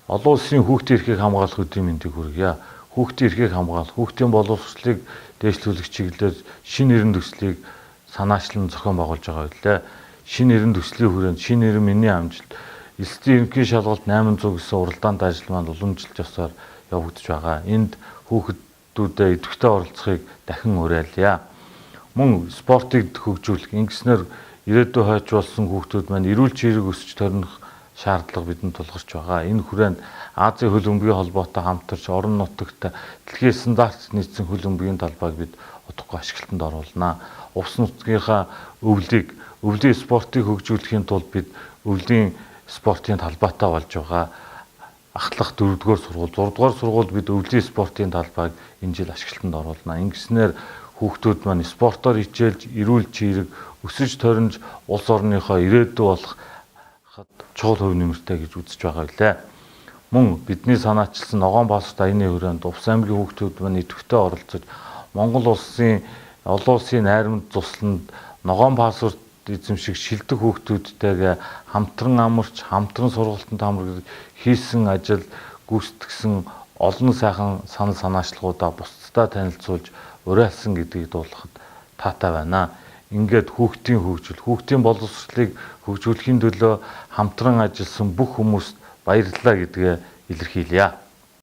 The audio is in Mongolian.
Олон улсын хүүхдийн эрхийг хамгаалах өдрийн мэндийг хүргье. Хүүхдийн эрхийг хамгаалах, хүүхдийн боловсролыг дээшлүүлэх чиглэлээр шинэ эрен төслийг санаачлан зохион байгуулж байгаа билээ. Шинэ эрен төслийн хүрээнд шинэ эрен миний амжилт, элсдийн ерөнхий шалгалт 800 гэсэн уралдаант ажил маань уламжлалт ёсоор явагдаж байгаа. Энд хүүхдүүдэд идэвхтэй оролцохыг дахин уриалъя. Мөн спортыг хөгжүүлэх, ингэснээр ирээдүйн хойч болсон хүүхдүүд маань эрүүл чирэг өсөж торних шаардлага бидэнд тулгарч байгаа. Энэ хүрээнд Азийн хөл бөмбөгийн холбоотой хамтарч орон нутагт дэлхийн стандарт нийцсэн хөл бөмбөгийн талбайг бид удахгүй ашиглалтанд оруулна. Увс нутгийнхаа өвлийг, өвлийн спортыг хөгжүүлэхийн тулд бид өвлийн спортын талбайтай болж байгаа. Ахлах 4-р сургууль, 6-р сургуульд бид өвлийн спортын талбайг энэ жил ашиглалтанд оруулна. Ингэснээр хүүхдүүд маань спортоор хичээлж, эрүүл чирэг өсөж торниж улс орныхоо ирээдүй болох чухал хувь нэмэртэй гэж үзэж байгаа билээ. Мөн бидний санаачилсан ногоон паспорт аяны хүрээнд Увс аймгийн хүүхдүүд маань идэвхтэй оролцож Монгол улсын олон улсын найрамд зусланд ногоон паспорт эзэмших шилдэг хүүхдүүдтэйгээ хамтран амарч, хамтран сургалтанд хамрагдаж хийсэн ажил, гүйцэтгэсэн олон сайхан санал санаачлагуудаа бусдад танилцуулж уриалсан гэдгийг дуулахад таатай байна. Ингээд хүүхдийн хөгжил, хүүхдийн боловсролыг хөгжүүлэхийн төлөө хамтран ажилласан бүх хүмүүст баярлалаа гэдгээ илэрхийлье.